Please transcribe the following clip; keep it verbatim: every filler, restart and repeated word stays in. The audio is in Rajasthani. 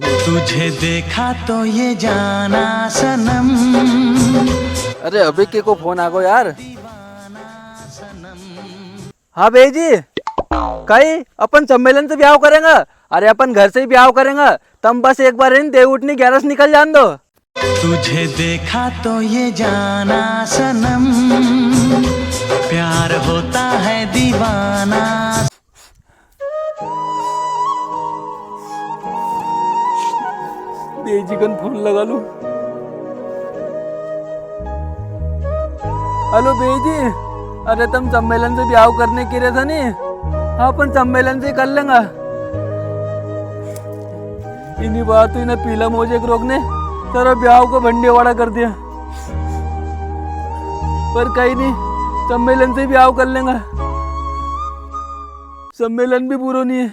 तुझे देखा तो ये जाना सनम। अरे, अभी के को फोन आ गो यार। हाँ बेई जी, कई अपन सम्मेलन से ब्याव करेंगा? अरे अपन घर से ही ब्याव करेंगा, तम बस एक बार इन देवउठनी ग्यारस निकल जान दो। तुझे देखा तो ये जाना सनम, प्यार होता है दीवाना। बेई जी कन फोन लगा लूं। हेलो बेई जी, अरे तम सम्मेलन से ब्याव करने के रहे था नी? हाँ, अपन सम्मेलन से कर लेंगा। इनी बार तो इन्हें पीला मोजेक रोग ने सारा ब्याव को भंडेवाड़ा कर दिया। पर कई नी, सम्मेलन से ब्याव कर लेंगा। सम्मेलन भी पूरो नी है।